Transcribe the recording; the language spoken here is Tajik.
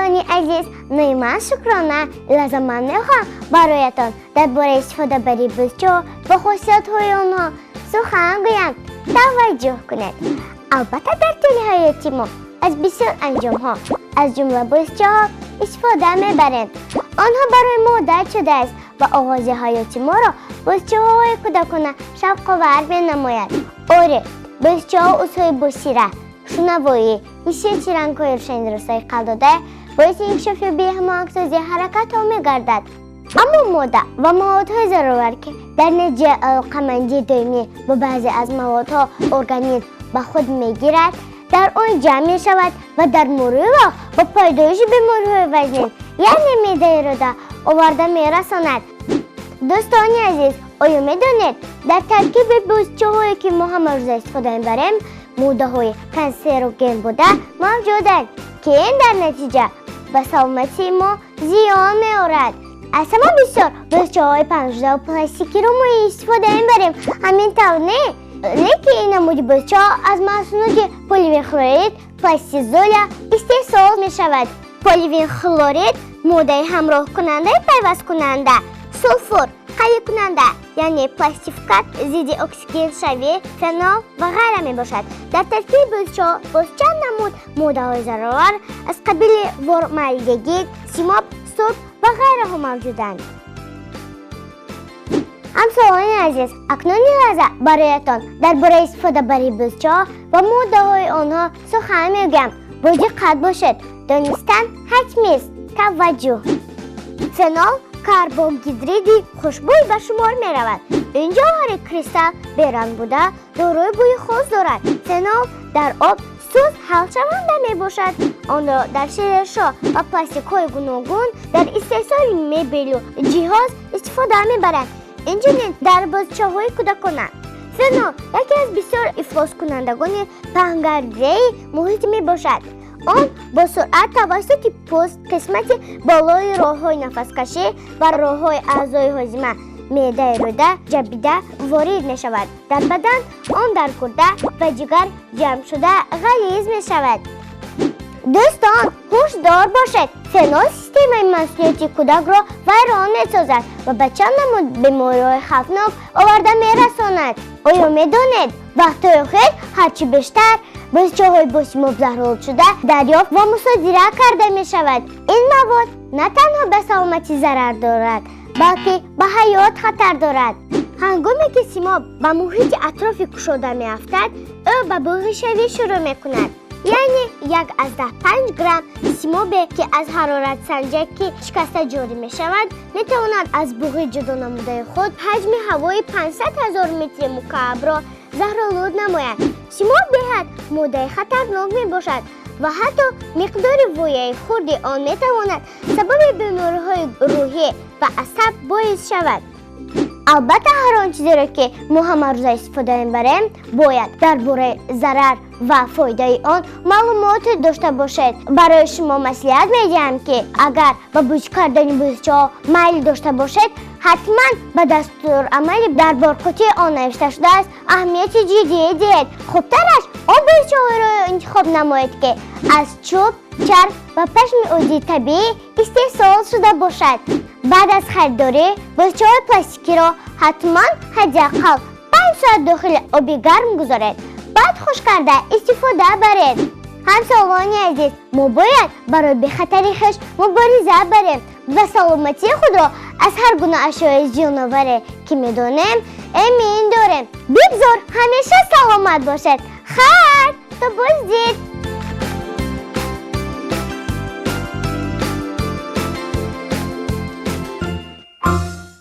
Ҳамсолони азиз, номи ман Шукрона. Лаза ман мехоҳам бароятон дар бораи истифодабарии бузчаҳо ва хосиятҳои онҳо сухан гӯям. Таваҷҷӯҳ кунед. Албатта, дар тӯли ҳаёти мо аз бисёр анҷомҳо, аз ҷумла бузчаҳо, истифода мебарем. Онҳо барои мо одат шудааст ва оғози ҳаёти моро бузчаҳои кӯдакона шавқовар менамояд. Оре, бузчаҳо узвҳои босира, шунавоӣ, ҳиссиёти рангҳои рӯшаниро сайқал дода, боиси инкишофёбии ҳамоҳангсозии ҳаракатҳо мегардад. Аммо модда ва маводҳои заруровар, ки дар натиҷаи алоқамандии доимӣ бо баъзе аз маводҳо организм ба худ мегирад, дар он ҷамъ мешавад ва дар мурури вақт ба пайдоиши бемориҳои вазнин, яъне меъдаи рӯда, оварда мерасонад. Дӯстони азиз, оё медонед, дар таркиби бузчаҳое, ки мо ҳамарӯза истифода мебарем, моддаҳои кансероген буда мавҷуданд, ки ин дар натиҷа ба саломатии мо зиён меорад? Аз ҳама бисёр бузчаҳои паҳншудаву пластикиро мо истифода мебарем, ҳамин тавр, не? Лекин ин намуди бузчаҳо аз маҳсулоти поливинхлорид, пластизоля истеҳсол мешавад. Поливинхлорид моддаи ҳамроҳкунандаи пайвасткунанда, сулфур қавикунанда, яъне пластификат, зидди оксигеншавӣ, фенол ва ғайра мебошад. Дар таркиби бузчаҳо боз чанд намуд моддаҳои зараровар аз қабили формалдегид, симоб, сурб ва ғайраҳо мавҷуданд. Ҳамсолони азиз, акнун ин лаҳза бароятон дар бораи истифодабарии бузчаҳо ва моддаҳои онҳо сухан мегӯям. Бо диққат бошед, донистан ҳатмист. Таваҷҷӯҳ! Фенол карбогидриди хушбӯй ба шумор меравад. Ин ҷавҳари кристалл беранг буда, дорои бӯи хос дорад. Фенол дар об суст ҳалшаванда мебошад. Онро дар ширешҳо ва пластикҳои гуногун, дар истеҳсоли мебелу ҷиҳоз истифода мебаранд, инчунин дар бозичаҳои кӯдакона. Фенол яке аз бисёр ифлоскунандагони паҳнгардидаи муҳит мебошад. Он бо суръат тавассути пӯст, қисмати болои роҳҳои нафаскашӣ ва роҳҳои аъзои ҳозима, меъдаи рӯда ҷабида ворид мешавад. Дар бадан он дар гурда ва ҷигар ҷамъ шуда, ғализ мешавад. Дӯстон, ҳушдор бошед! Фенол системаи масунияти кӯдакро вайрон месозад ва ба чанд намуд бемориҳои хавфнок оварда мерасонад. Оё медонед, вақтҳои охир ҳарчи бештар бозичаҳои бо симоб заҳролудшуда дарёфт ва мусодира карда мешавад? Ин мавод на танҳо ба саломатӣ зарар дорад, балки ба ҳаёт хатар дорад. Ҳангоме ки симоб ба муҳити атрофи кушода меафтад, ӯ ба буғишавӣ шурӯъ мекунад. Яъне 1,5 грамм симобе, ки аз ҳароратсанҷаки шикаста ҷорӣ мешавад, метавонад аз буғи ҷудо намудаи худ ҳаҷми ҳавои 500 ҳазор метри мукаабро заҳролуд намояд. Симоб беҳад моддаи хатарнок мебошад ва ҳатто миқдори вояи хурди он метавонад сабаби бемориҳои рӯҳӣ ва асаб боис шавад. Албатта, ҳар он чизеро, ки мо ҳамарӯза истифода мебарем, бояд дар бораи зарар ва фоидаи он маълумоте дошта бошед. Барои шумо маслиҳат медиҳам, ки агар ба бузӣ кардани бузчаҳо майл дошта бошед, ҳатман ба дастурамали дар борқутии он навишта шудааст аҳамияти ҷиддӣ диҳед. Хубтараш он бузчаҳоеро интихоб намоед, ки аз чӯб, чарм ва пашми оддии табиӣ истеҳсол шуда бошад. Баъд аз харидорӣ бозичаҳои пластикиро ҳатман ҳадди ақал 5 соат дохили оби гарм гузоред, баъд хушк карда истифода баред. Ҳамсолони азиз, мо бояд барои бехатари хеш мубориза барем ва саломатии худро аз ҳар гуна ашёи зиёноваре, ки медонем, эмин дорем. Бигзор ҳамеша саломат бошед. Хайр, то боздид.